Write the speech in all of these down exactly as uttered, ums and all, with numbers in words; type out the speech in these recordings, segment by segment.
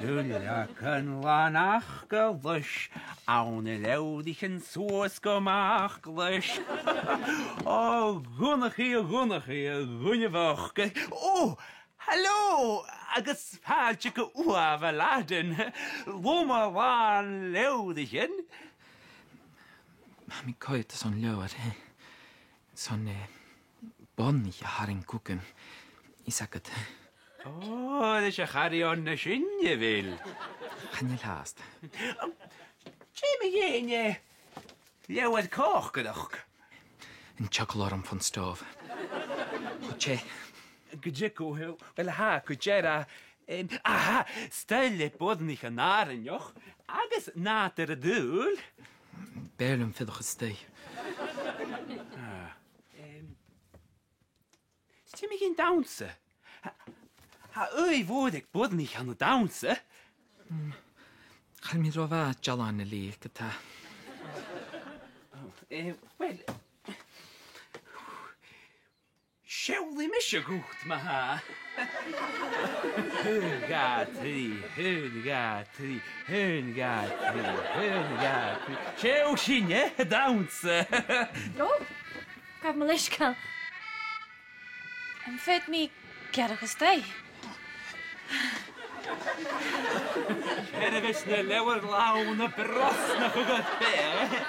Duilleagan làn acralois, ann an leabhraichean suas gu mac leis. Ò, dh'ionnaich i, dh'ionnaich i, a dhuine bhochd. Ò, halò, agus fàilte gu Uamh Aladdin. Loma làn leabhraichean. Tha mi a' coimhead airson leabhar, eh, son, eh, boireannaich a tharraing thugam, fhios agad. Ò, leis a' charry-on na sin, a bheil? Chan eil fhathast. Dè mu dheidhinn, eh, leabhar còcaireachd? An tigeadh orm fon stòbh? Gu dè? Gu dè, gu, uill, tha, gu dearbh, em, aha, stail le boireannaich an àrainneachd agus nàdar an t-saoghail. B' fheàrr leam fuireach a-staigh. Ah. Em, 's dè mu dheidhinn dannsa? Tha, tha ùidh mhòr aig boireannaich ann an dannsa. Mm. Chan eil mi ro mhath air dealbhan a leughadh ge-tà. Eh, uill, seallaidh mise dhut, ma-thà. Aon, dhà, trì, aon, dhà, trì, aon, dhà, trì, aon, dhà, trì. Seall sin e, a' dannsa. Ò, gabh mo leisgeul. Am faod mi gearradh a-staigh? Seirbheis na leabhar làn a' brosnachadh ort, eh?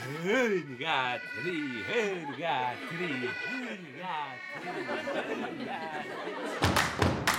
Aon, dhà, trì, aon, dhà, trì, aon, dhà, trì, aon, dhà, trì.